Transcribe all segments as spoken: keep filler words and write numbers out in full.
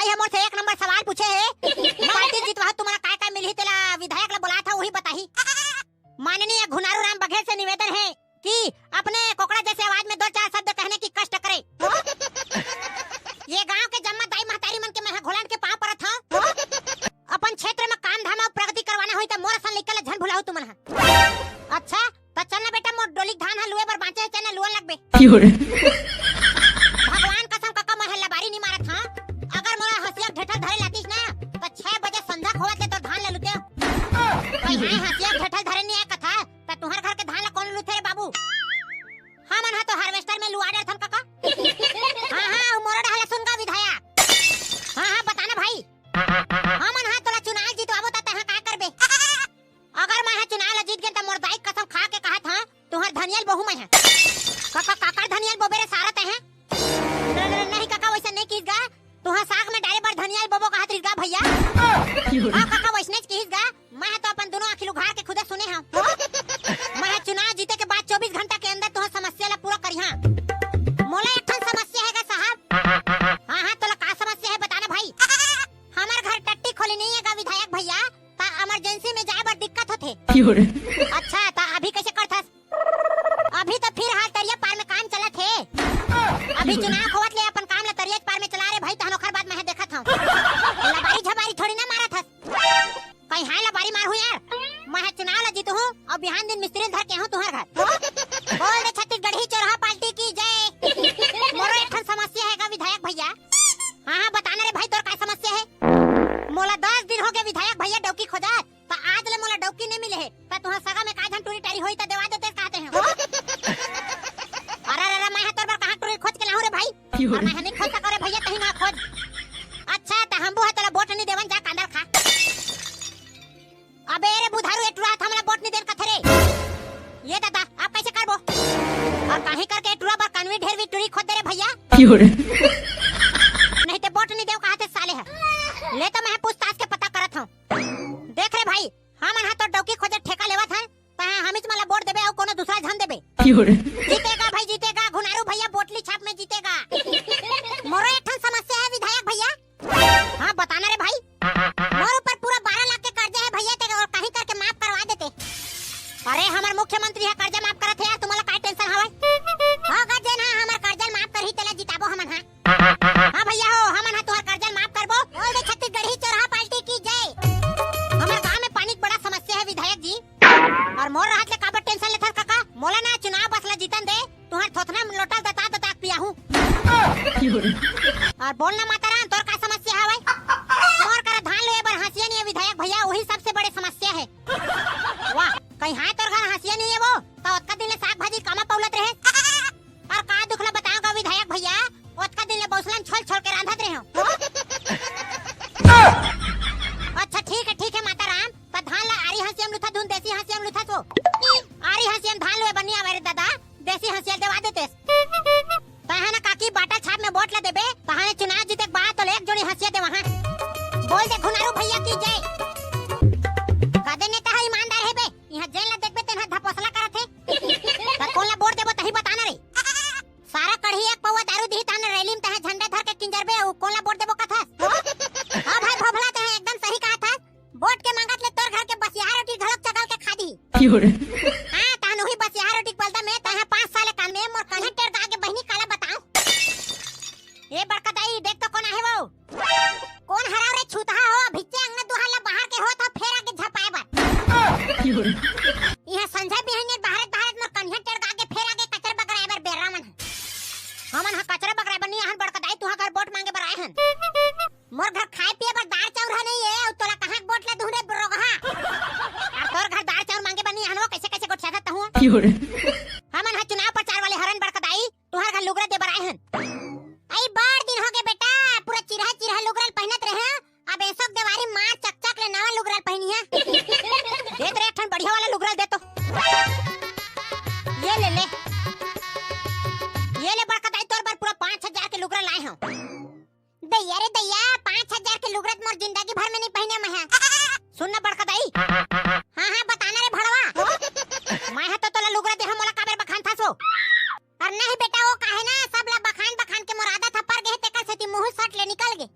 ये मोर से एक नंबर सवाल पूछे हे। पार्टी जीतवा तुमन ला काय काय मिलही, तेला विधायक ला बोलात हंव, उही बताही। माननीय घुनारू राम बघेल से निवेदन हे कि अपने कोकड़ा जैसे आवाज में दो चार शब्द कहने की कष्ट करे। ये गांव के जम्मा दाई महतारी मन के मैं ह घोलन के पांव परत हंव। अपन क्षेत्र में काम धाम अउ प्रगति करवाना होही त मोर असन लइका ला झन भुलाहू तुमन ह। अच्छा, त चल ना बेटा, मोर डोली के धान ह लुए बर बांचे हे, चल ना लुअन लगबे। भगवान कसम कका, मैं ह लबारी नी मारत हंव। अगर मोला हंसिया के ढेठल धरे लातिस ना, त छह बजे संझा होवत ले तोर धान ल लुतेंव। कहीं हाय हंसिया के ढेठल धरे नी आय कथा, त तुंहर घर के धान ल कोन लुथे रे बाबू? हमन ह तो harvester में लुआ डरथन कका। हां, हां, अउ मोरो डहर ल सुन गा विधायक। हां, हां, बता ना भाई। हमन ह तोला चुनाव जितवाबो त तैं ह का करबे? अगर मैं ह चुनाव ल जीत गेंव त मोर दाई के कसम खा के कहत हंव, तुंहर धनियल बोहूं मैं ह। कका, काकर धनियल बोबे रे सारा तैं ह? नहीं कका, वइसन नहीं किहिस गा। तुंहर साग में डारे बर धनियल बोबो कहत रिहिस गा भइया। हां कका, वइसनेच किहिस गा। मैं ह तो अपन दूनों आंखी ल उघार के खुदे सुने हंव। मैं ह चुनाव जीते के बाद चौबीस घंटा के अंदर तुंहर समस्या ल पूरा करिहां। मोला एक ठन समस्या हे गा साहब। हां, हां, तोला का समस्या हे बता ना भाई। हमर घर टट्टी खोली नहीं हे गा विधायक भइया, त emergency में जाए बर दिक्कत होथे। अच्छा, त अभी कइसे करथस? अभी त फिलहाल तरिया पार में काम चलत हे। अभी चुनाव होवत ले अपन काम ल तरिया पार में चला रे भाई, तहन ओखर बाद मैं ह देखत हंव। लबारी झबारी थोड़ी ना मारत हस। कहीं हाय लबारी मारहूं यार। मैं ह चुनाव ल जीतहूं अउ बिहान दिन मिस्त्री ल धर के आहूं तुंहर घर। बोल दे छत्तीसगढ़ी चोरहा पार्टी की जय। मोरो एक ठन समस्या हे गा विधायक भइया। हां, हां, बता ना रे भाई, तोर का समस्या हे? मोला दस दिन होगे विधायक भइया डौकी खोजत, त आज ले मोला डौकी नइ मिले हे। त तुंहर सगा में काय झन टूरी टारी होही त देवा देतेस कहत हंव। अरे, अरे, अरे, मैं ह तोर बर कहां टूरी खोज के लाहूं रे भाई? अउ मैं ह नइ खोज सकंव रे भइया, तहीं ना खोज। अच्छा, त हमू ह तोला वोट नइ देवन, जा कांदा ल खा। अबे रे बुधारू, ए टुरा ह हमला वोट नइ देन कथे रे। ए ददा, अब कइसे करबो? अउ काहीं करके ए टुरा बर कनवी ढेरवी टूरी खोज दे रे भइया। नहीं ते वोट नइ देंव कहत हे साले ह। ले तो मैं ह पूछताछ के पता करत हंव। देख रे भाई, हमन ह तो डौकी खोजे ठेका लेवत हन, तैं ह हमीच मन ला वोट देबे अउ कोनो दूसरा झन देबे। जीतेगा भाई, जीतेगा, घुनारू भइया बोटली छाप में जीतेगा। मोरो एक ठन समस्या हे विधायक भइया। हां, बता ना रे भाई। मोर ऊपर पूरा बारह लाख के कर्जा हे भइया, ते अउ काहीं करके माफ करवा देते। अरे, हमर मुख्यमंत्री ह कर्जा माफ करत हे यार, तुमन ला काय tension हवय? हां गा, जेन ह हमर कर्जा ल माफ करही, तेला जिताबो हमन ह। हां भइया हो, हमन ह तुंहर कर्जा ल माफ करबो। बोल दे छत्तीसगढ़ी चोरहा पार्टी की जय। हमर गांव में पानी के बड़ा समस्या हे विधायक जी। अउ मोर रहत ले काबर tension लेथस कका? मोला ना चुनाव बस ला जीतन दे, तुंहर थोथना में लोटा दता दता के पियाहूं। अउ बोल ना माता राम, तोर का समस्या हवय? मोर करा धान लुए बर हंसिया नइ हे विधायक भइया, उही सबसे बड़े समस्या हे। वाह, कहीं हाय तोर घर हंसिया नइ हे वो, त ओतका दिन ले साग भाजी कामा पउलत रहेस? अउ का दुख ला बतावंव गा विधायक भइया, ओतका दिन ले बउसला म छोल छोल के रांधत रहेंव। अच्छा ठीक हे, ठीक हे माता राम, त धान ला आरी हंसिया म लुथस धुन देसी हंसिया म लुथस वो? आरी हंसिया म धान लुए बर नइ आवय रे ददा, देसी हंसिया ल देवा देतेस। तैं ह ना काकी बाटल छाप में वोट ला देबे, तहाने चुनाव जीते के बाद तोला एक जोड़ी हंसिया देवाहूं। बोल दे घुनारू भइया की जय। गदे नेता ह ईमानदार हे बे, इहां जेन ला देखबे तेन ह धपोसला करत हे। त कोन ला वोट देबो तहीं बता ना रे। सारा कढ़ी एक पौवा दारू दिही तहाने रैली में तैं ह झंडा धर के किंजरबे, अउ कोन ला वोट देबो कथस? हां भाई भोभला, तैं ह एकदम सही कहत हस। वोट के मांगत ले तोर घर के बसियाहा रोटी घलोक चगल के खा दिही। हां, तहन उही बसियाहा रोटी के बलदा में तैं ह पांच साल के कान में मोर कन्हे टेर गा के बहिनी काला बतावंव। ए बड़का दाई, देख तो कोन आहे वो? कोन हरव रे छूतहा हो, भिच्चे अंगना दुआर ले बाहर के होत हो, फेर आगे झपाए बर। इहां संझा बिहनिया बाहरत बाहरत मोर कन्हे टेर गा के फेर आगे कचरा बगराए बर बेर्रा मन ह। हमन ह कचरा बगराए बर नइ आहन बड़का दाई, तुंहर घर वोट मांगे बर आए हन। मोर घर खाए पिए बर दार चाउर ह नइ हे, अउ तोला कहां के वोट ला दुहूं रे रोगहा? अउ तोर घर दार चाउर मांगे बर नइ आहन वो, कइसे कइसे गोठियाथस तहूं? हमन ह चुनाव प्रचार वाले हरन बड़का दाई, तुंहर घर लुगरा दे बर आए हन। अई बड़ दिन होगे बेटा, पूरा चिरहा चिरहा लुगरा ल पहिनत रहेंव, अब एसो के देवारी मार चकचक ले नवा लुगरा ल पहिनिहां। दे तो रे एक ठन बढ़िया वाला लुगरा ल दे तो। ए ले ले। ए ले बड़का दाई, तोर बर पूरा पांच हजार के लुगरा लाए हंव। दइया रे दइया, पांच हजार के लुगरा त मोर जिंदगी भर में नइ पहिनेंव मैं ह। सुन ना बड़का दाई। हां हां, बता ना रे भड़वा। मैं ह तो तोला लुगरा देहंव, मोला काबर बखानथस वो? अरे नहीं बेटा, वो काहे ना, सब ला बखान बखान के मोर आदत ह पर गे हे, तेकर सेती मुंह सट ले निकल गे।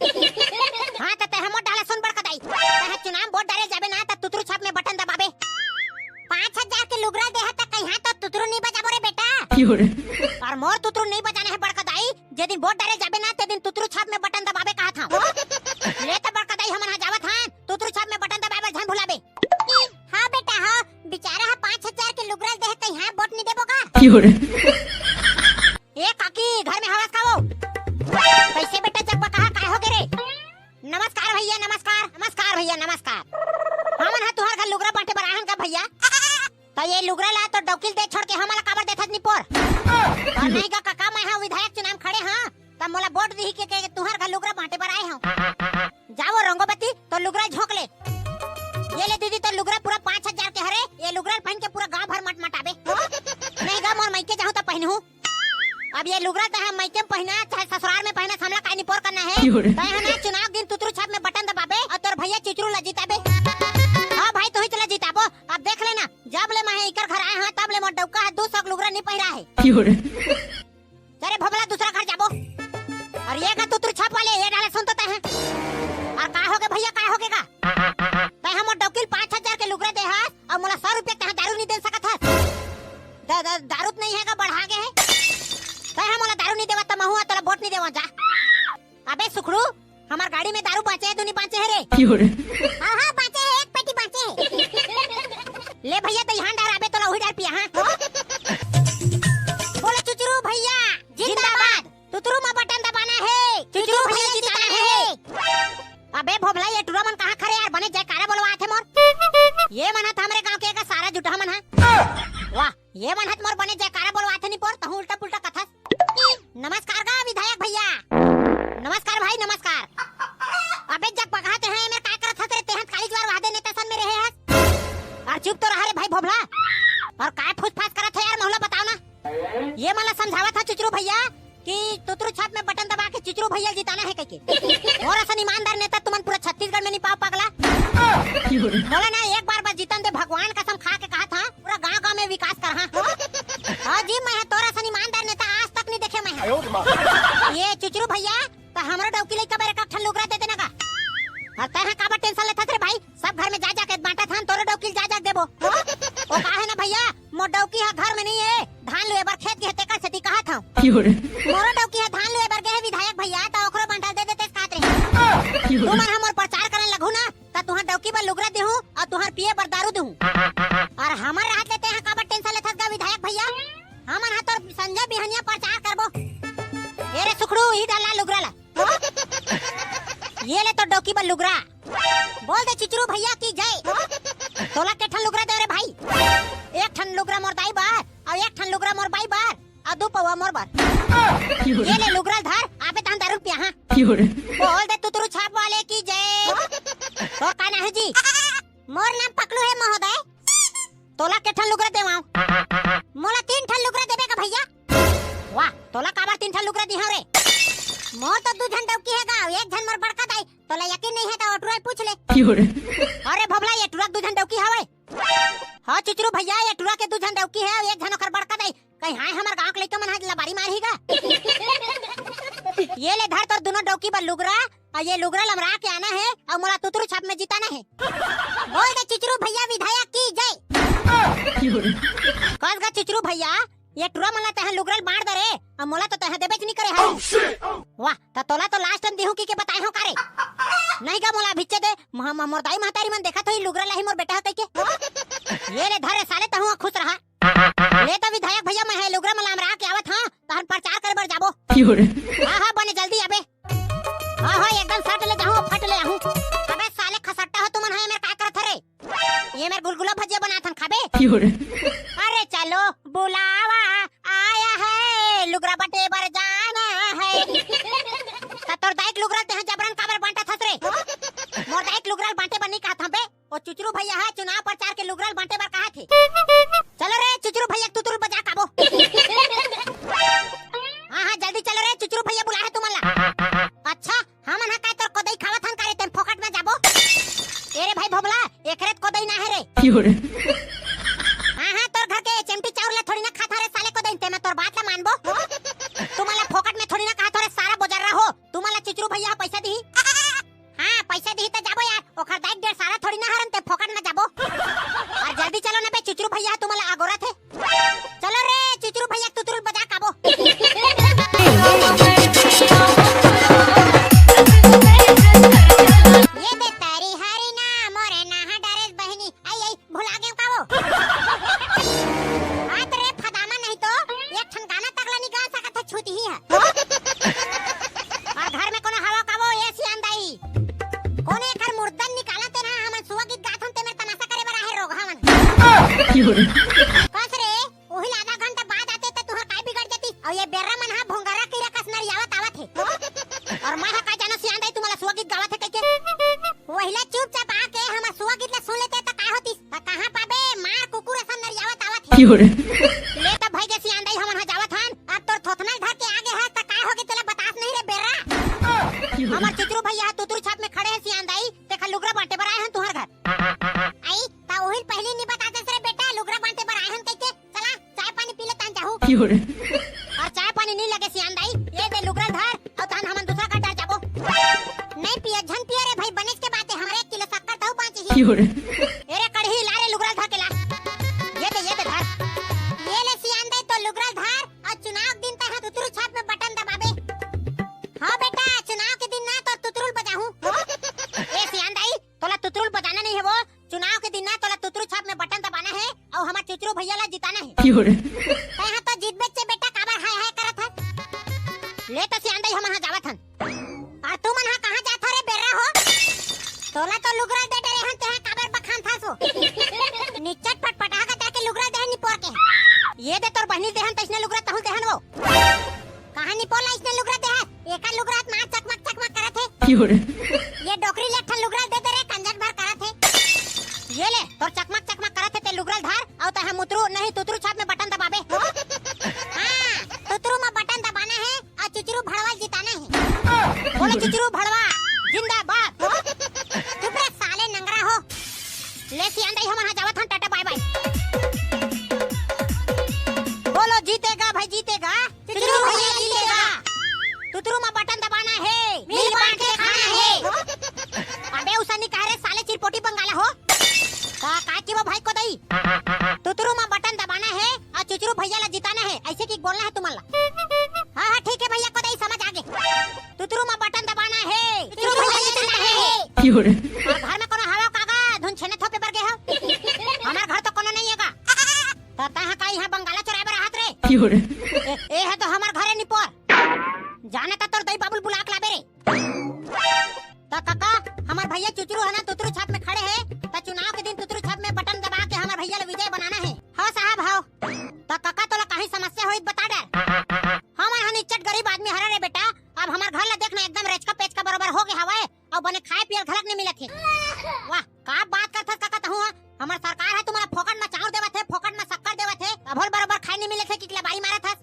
अउ मोर तुतरू नहीं बजाना हे बड़का दाई, जे दिन वोट डारे जाबे ना, ते दिन तुतरू छाप में बटन दबाबे कहत हंव। ले त बड़का दाई, हमन हा जावत हन, तुतरू छाप में बटन दबाबे झन भुलाबे। हाँ बेटा, हाँ, बिचारा हा पाँच हजार के लुगरा दे हे, त इहाँ वोट नहीं देबो का? ए काकी, घर में हवस का वो? कइसे बेटा जगमगाहा, काय हो गे रे? नमस्कार भइया, नमस्कार, नमस्कार भइया, नमस्कार। हमन हा तुंहर घर लुगरा बांटे बर आए हन का भइया? त ये लुगरा ला तोर डौकी ल दे छोड़ के हमन ला काबर देथस निपोर? अउ नहीं गा कका, मैं हा विधायक चुनाव में खड़े हंव, त मोला वोट दिही के, के तुंहर घर लुगरा बांटे बर आए हंव। जा वो रंगोबती, तोर लुगरा झोंक ले। ये ले दीदी, तोर लुगरा पूरा पाँच हजार के हरे, ये लुगरा ल पहिन के पूरा गांव भर मटमटाबे। नहीं गा, मोर मइके जाहूं त पहिनहूं। अब ये लुगरा तैं हा मइके में पहिना, चाहे ससुरार में पहिना, हमला काय निपोर करना हे। तैं हा ना चुनाव दिन तुतरू छाप में बटन दबाबे अउ तोर भइया चिचरू ला जिताबे। हाँ भाई, तुही ला जिताबो। अब देख लेना, जब ले मैं इकर घर आए हंव, तब ले मोर डौका हा दू सौ के लुगरा नहीं पहिरा हे। अरे भोभला, दूसरा घर जाबो। अउ ये का तुतरू छाप वाले, ये डाले सुन तो तैं हा। अउ का हो गे भइया, का हो गे गा? तैं हा मोर डौकी ल पाँच हजार के लुगरा दे हस अउ मोला सौ रुपया के तैं हा दारू नहीं दे सकत हस। द-, द-, दारू तो नहीं हे गा, बढ़ा गे हे। तैं हा मोला दारू नहीं देवस त महूं हा तोला वोट नहीं देवंव, जा। अबे सुखड़ू, हमर गाड़ी में दारू बांचे हे, तो नहीं बांचे हे रे? हाँ, हाँ, बांचे हे, एक पेटी बांचे हे। ले भइया, त इहाँ डार, अबे तोला उही डार पिया, हाँ? बोलो चुचरू भइया जिंदाबाद। तुतरू मा बटन दबाना हे, चुचरू भइया जिताना हे। अबे भोभला, ये टुरा मन कहाँ खड़े यार, बने जयकारा बोलवात हे मोर। ये मन हा त हमरे गांव के एक सारा जुटहा मन हा। वाह, ये मन हा त मोर बने जयकारा बोलवात हे निपोर, तहूं उल्टा पुल्टा कथस। नमस्कार गा विधायक भइया। नमस्कार भाई, नमस्कार। अबे जगमगाहा, तैं हा एमेर काय करत हस रे? तैं हा काली जुवार वाहदे नेता सन में रहे हस। अउ चुप तो रहा रे भाई भोभला। अउ काय फुसफास करत हे यार, महूं ला बताव ना। ये मन ला समझावत हंव चुचरू भइया कि तुतरू छाप में बटन दबा के चुचरू भइया ल जिताना हे कहिके। मोर असन ईमानदार नेता तुमन पूरा छत्तीसगढ़ में नहीं पाव पगला। बोला ना, एक बार बस जीतन दे, भगवान कसम खा के कहत हंव, पूरा गांव गांव में विकास करहूं। हाँ जी, मैं हा तोर असन ईमानदार नेता आज तक नहीं देखे मैं हा। ये चुचरू भइया, त हमरो डौकी लइका बर एक ठन लुगरा दे देना गा। अउ तैं हा काबर tension लेथस रे भाई? सब घर में जा जा के बांटत हन, तोरो डौकी ल जा जा के देबो। ओ का हे ना भइया, मोर डौकी हा घर में नहीं हे, धान लुए बर खेत गे हे, तेकर सेती कहत हंव। मोरो डौकी हा धान लुए बर गे हे विधायक भइया, त ओकरो बंडल दे देतेस कहत रहेंव। तुमन हा मोर प्रचार करे लगहू ना, त तुंहर डौकी बर लुगरा देहूं अउ तुंहर पिए बर दारू देहूं। अउ हमर रहत ले तैं हा काबर tension लेथस गा विधायक भइया? हमन हा तोर संझा बिहनिया प्रचार करबो। ए रे सुखड़ू, इही डार ला लुगरा ला। ये ले तोर डौकी बर लुगरा। बोल दे चुचरू भइया की जय। तोला के ठन लुगरा देंव रे भाई? एक ठन लुगरा मोर दाई बर अउ एक ठन लुगरा मोर बाई बर अउ दू पौवा मोर बर। ये ले लुगरा ल धर, अबे तहन दारू पिया, हाँ। बोल दे तुतरू छाप वाले की जय। तोर का नाम हे जी? मोर नाम पकलू हे महोदय। तोला के ठन लुगरा देवांव? मोला तीन ठन लुगरा देबे का भइया? वाह, तोला काबर तीन ठन लुगरा दिहांव रे? मोर तो दू झन डौकी हे गा, एक झन मोर बड़का दाई। तोला यकीन नहीं हे त ओ टुरा ले पूछ ले। अरे भोभला, ये टुरा के दू झन डौकी हवय। हाँ चुचरू भइया, ये टुरा के दू झन डौकी हे, एक झन ओकर बड़का दाई। कहीं हाय हमर गांव के लइका मन हा लबारी मारही गा। ये ले धर तोर दूनों डौकी बर लुगरा, अउ ये लुगरा ल अमरा के आना हे, अउ मोला तुतरू छाप में जिताना हे। बोल दे चुचरू भइया विधायक की जय। कस गा चुचरू भइया, ये टुरा मन ला तैं हा लुगरा ल बांट दे रे, अउ मोला तो तैं हा देबेच नहीं करे हस। वाह, त तोला तो last time दिहूं कहिके बताए हंव का रे? नहीं गा, मोला अभिच्चे दे, म-, म-, मोर दाई महतारी मन देखत होही लुगरा लाही मोर बेटा हा कहिके। ये ले धर रे साले, तहूं हा खुश रहा। ले त विधायक भइया, मैं हा लुगरा मन ला अमरा के आवत हंव, तहन प्रचार करे बर जाबो। हाँ, हाँ, बने जल्दी आबे। हाँ, हाँ, एकदम सट ले जाहूं, फट ले आहूं। अबे साले खसट्टा हो तुमन, हा एमेर का करत हव रे? ये मेर गुलगुला भजिया बनाथन, खाबे? अरे चलो बुलावा आया है, लुगरा बटे बर जाना है। त तोर दाई के लुगरा ल तैं हा जबरन काबर बांटत हस रे? मोर दाई के लुगरा ल बांटे बर नहीं कहत हंव बे। ओ चुचरू भइया हा चुनाव प्रचार के लुगरा ल बांटे बर कहत हे। चलो रे चुचरू भइया, तुतरू बजा काबो। हाँ, हाँ, जल्दी चलो रे, चुचरू भइया बुलाए हे तुमन ला। अच्छा, हमन हा काय तोर कोदई खावत हन का रे, तैं फोकट में जाबो? ए रे भाई भोभला, एकरे त कोदई ना हे रे। हाँ, हाँ, तोर घर के चेमटी चाउर ला थोड़ी ना खाथंव रे साले कोदई, ते मैं तोर बात ला मानबो? तुमन ला फोकट में थोड़ी ना कहत हंव रे सारा बोजर्रा हो, तुमन ला चुचरू भइया हा पइसा दिही। हाँ, पइसा दिही त जाबो यार, ओखर दाई के डेढ़ सारा थोड़ी ना हरन, ते फोकट में जाबो। अउ जल्दी चलो ना बे, चुचरू भइया हा तुमन ला अगोरत हे। चलो रे, चुचरू भइया के तुतरू कस रे, ओही ला आधा घंटा बाद आते त तुहर काय बिगड़ जाती? अउ ये बेर्रा मन हा भोंगरा कीरा कस नरियावत आवत हे। अउ मैं हा का जानो सियान दाई तुम्हारा सुआ गीत गावत हे कहिके। ओहिला चुपचाप आके हमर सुआ गीत ला सुन लेते त का होतिस? त कहाँ पाबे, मार कुकुर असन नरियावत आवत हे। ले त भई गे सियान दाई, हमन हा जावत हन। अब तोर थोथना धर के आगे हस त का होगे तेला बतास नहीं रे बेर्रा। हमर चुचरू भैया हा तुतरू छाप में खड़े हे सियान दाई, तेखर लुगरा बांटे बर आए हन तुहर घर। आई, त ओहिल पहिली नी बतातेस रे बेटा, लुगरा बांटे बर आए हन कहिके। चला, चाय पानी पी ले, तान जाहू। अउ चाय पानी नी लगे सियान दाई, ये दे लुगरा धर, अउ तान हमन दूसरा घर डर जाबो। नहीं पियो, झन पियो रे भाई, बनेच के बात हे, हमर एक किलो शक्कर तहू बांची ही। ए रे कड़ही, ला रे लुगरा धर के ला। ये दे, ये दे धर। ये ले सियान दाई, तोर लुगरा धर, अउ चुनाव दिन तैं हा तुतरू छाप में बटन दबाबे। हाँ बेटा, चुनाव के दिन ना तोर तुतरुल बजाहूँ। ए सियान दाई, तोला तुतरुल बजाना नहीं हे वो, चुनाव के दिन ना तोला तुतरू छाप में बटन दबाना हे अउ हमर चुचरू भैया ला जिताना हे। तैं हा तो जीतबेच बेटा, काबर हाय हाय करत हस? ले त सियान दाई, हमन हा जावत हन। अउ तुमन हा कहाँ जात हो रे बेर्रा हो? तोला तो लुगरा दे डरे हन, तेहा काबर बखान थास हो? निच्चट पटपटा का जाके लुगरा देहन निपोर के। ये दे तोर बहिनी देहन तइसने लुगरा तहूँ देहन वो। कहाँ निपोर ला अइसने लुगरा देहस? एकर लुगरा त मार चकमक चकमक करत हे। ये डोकरी ले एक ठन लुगरा दे दे रे, कंजट भर करत हे। ये ले, तोर चकमक चकमक करत हे, ते लुगरा ल धर, अउ तैं हा मुतरू नहीं तुतरू छाप में बटन दबाबे। हाँ, तुतरू में बटन दबाना हे, अउ चुचरू भड़वा ल जिताना हे। बोलो चुचरू भड़वा, जिंदाबाद। चुप रे साले नंगरा हो। ले सियान दाई, हमन हा जावत हन, टाटा बाय बाय। बोलो जीतेगा भाई जीतेगा, चुचरू भैया जीतेगा। तुतरू में बटन दबाना हे, मिल बांट के खाना हे। अबे उसन नी कह रे साले चिरपोटी बंगाला हो। का, का की वो भाई को दई? तुतरू में बटन दबाना हे अउ चुचरू भैया ला जिताना हे, अइसे की बोलना हे तुमन ला। हाँ, हाँ, ठीक हे भैया को दई, समझ आगे। तुतरू में बटन दबाना हे, चुचरू भैया जिताना हे। अउ घर में कोनो हवव का गा, धुन छेना थोपे बर गे हव? हमर घर तो कोनो नहीं हे गा। त तैं हा का इहाँ बंगाला चोराय बर आहत रे? ए, ए हा तो हमर घर ए निपोर। जाना त तोर दई बाबू ल बुला के लाबे रे। त कका, हमर भैया चुचरू हे ना, तुतरू छाप में खड़े हे, त चुनाव के दिन तुतरू छाप में बटन दबा के हमर भैया ला विजय बनाना हे। हव साहब, हव। त कका, तोला काहीं समस्या होही त बता डर। हमन हा निच्चट गरीब आदमी हरन रे बेटा, अब हमर घर ला देख ना, एकदम रेचका पेचका बरोबर हो गे हवय, अउ बने खाय पिये ल घलक नइ मिलत हे। वाह, का बात करथस कका तहूँ हा? हमर सरकार ह तुमन ला फोकट म चाउर देवत हे, फोकट म शक्कर देवत हे, तभो ल बरोबर खाय नइ मिलत हे कि लबारी मारत हस।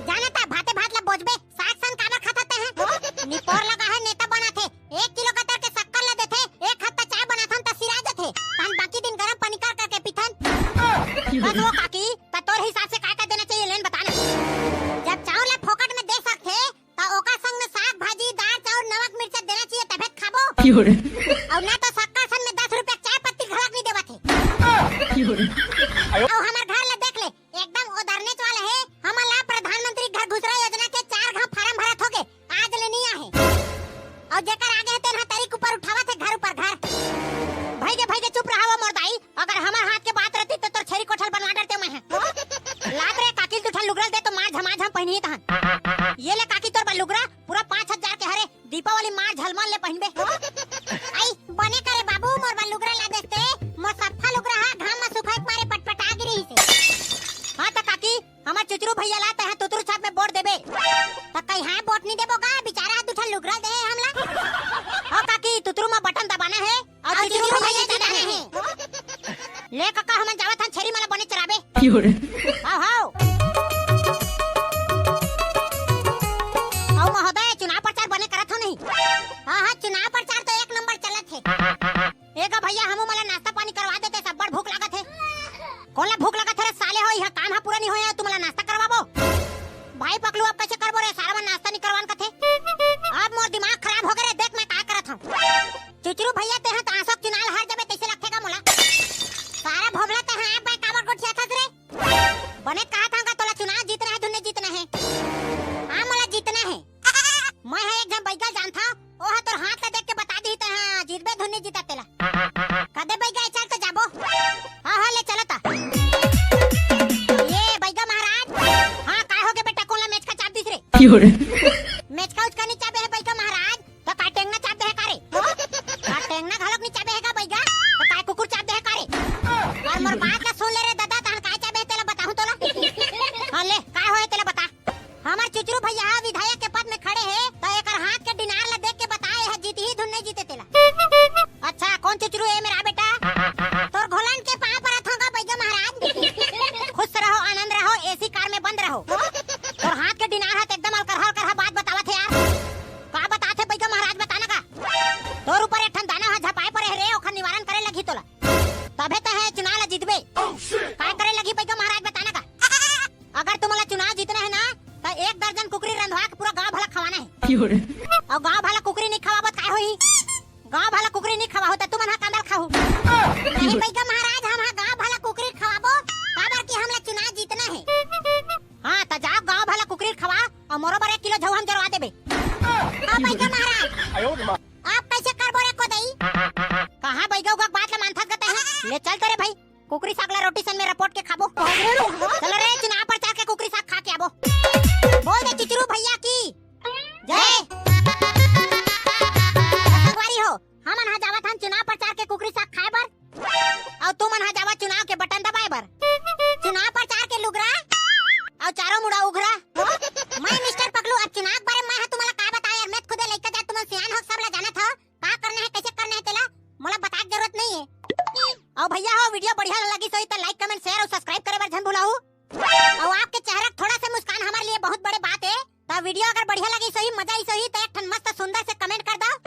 जाना त भाते भात ला बोजबे, साग सन काबर खाथस तैं ह? निपोर लगा हे नेता बनाथे, एक किलो कतर के शक्कर ला देथे, एक हफ्ता चाय बनाथन त सिरा जथे, तहन बाकी दिन गरम पानी कर करके पीथन। बस वो काकी, त तोर हिसाब से काय काय देना चाहिए, लेन बता ना। जब चाउर ला फोकट में दे सकथे, त ओकर संग में साग भाजी, दार चाउर, नमक मिर्चा देना चाहिए, तभे त खाबो। अउ ना तो शक्कर सन में दस रुपया चाय पत्ती घलक नइ देवत हे। अउ हमर घर ला देख ले, एकदम ओदरनेच वाला हे। हमन ला प्रधानमंत्री घर घुसरा योजना के चार घांव फारम भरत होगे, आज ले नइ आहे। अउ जेकर आगे हे तेन ह तरी के ऊपर उठावत हे घर ऊपर घर। भई गे, भई गे, चुप रहा वो मोर दाई। अगर हमर हाथ के बात रहती त तोर छेरी कोठल बनवा डरतेंव मैं ह। लात रे काकी ल दू ठन लुगरा ल दे तो मार झमाझम पहिनही तहन। ये ले काकी तोर बर लुगरा, पूरा पाँच हजार के हरे, दीपावली मार झलमल ले पहिनबे। आई, बने करे बाबू, मोर बर लुगरा ला देस ते, मोर सफ्फा लुगरा हा घाम म सुखाय के मारे पटपटा गे रिहिसे। हाँ त काकी, हमर चुचरू भैया ला तैं ह तुतरू छाप में वोट देबे। त कहीं हाँ वोट नइ देबो गा, बिचारा ह दू ठन लुगरा दे हे हमला। हाँ काकी, तुतरू म बटन दबाना हे, अउ चुचरू भैया जिताना हे। ले कका, हमन जावत हन, छेरी मन ला बने चराबे। हव, हव। अउ महोदय, चुनाव प्रचार बने करत हव नहीं? हाँ, हाँ, चुनाव प्रचार तो एक नंबर चलत हे। ए गा भैया, हमू मन ला नाश्ता पानी करवा देते, अब्बड़ भूख लागत हे। कोन ला भूख लागत हे रे साले हो, इहाँ काम ह पूरा नइ होय हे, तुमन ला नाश्ता करवाबो? भाई पकलू, अब कइसे करबो रे, सारा मन नाश्ता नइ करवान कथे। अब मोर दिमाग खराब होगे रे, देख मैं का करत हँव। चुचरू भैया, तेंहा त आसो के चुनाव हार जाबे तइसे लगथे गा मोला। सारा भोभला, तेंहा आप भाई काबर गोठियाथस रे? बने कहत हँव गा तोला, चुनाव जीतना हे, धुन नइ जीतना हे। हाँ, मोला जीतना हे। मैं ह एक झन बइगा ल जानथँव, ओ ह तोर हाथ ला देख के बता दिही तेंहा जीतबे धुन नइ जीतस तेला। कदे बइगा, चल त जाबो। हाँ, हाँ, ले चलो त। ये बइगा महाराज। हाँ, काय होगे बेटा, कोन ला मेचका चाप दिस रे? मेचका उचका नइ चाबे हे बइगा महाराज, त काय टेंगना चाप दे हे का रे? का टेंगना घलोक नइ चाबे हे का बइगा? त काय कुकुर चाप दे हे का रे? अउ मोर बात ला सुन ले रे, गांव भला कुकरी नहीं खवाहू त तुमन हा कांदल खाहू। नहीं बइगा महाराज, हम हा गांव भला कुकरी खवाबो, काबर कि हमला चुनाव जीतना हे। हाँ, त जाओ गांव भला कुकरी खवा अउ मोरो बर एक किलो झउहा म जरवा देबे। ओ बइगा महाराज, अब कइसे करबो रे कोदई? कहाँ बइगा उगा के बात ला मानथस गते हैं? ले चल तो रे भाई, कुकरी साग ला रोटी सन में रपोट के खाबो। चलो रे, चुनाव प्रचार के कुकरी साग खा के आबो। बोल दे चिचरू भइया की जय। संगवारी हो, हमन हा जावत हन चुनाव प्रचार के कुकरी साग खाए बर, अउ तुमन हा जावत चुनाव के बटन दबाए बर। चुनाव प्रचार के लुगरा अउ चारों मुड़ा उघरा। मैं मिस्टर पकलू, अब चुनाव के बारे में मैं हा तुमला का बताओं यार, मैं खुदे लइका जात, तुमन सियान हो, सब ला जानत हो, का करना हे, कइसे करना हे तेला मोला बताए के जरूरत नहीं हे। अउ भइया हो, वीडियो बढ़िया लगिस होही त like, comment, share अउ subscribe करे बर झन भुलाहू। अउ आपके चेहरा के थोड़ा से मुस्कान हमारे लिए बहुत बड़े बात हे। त वीडियो अगर बढ़िया लगिस होही, मजा आइस होही त एक ठन मस्त सुंदर से comment कर दव।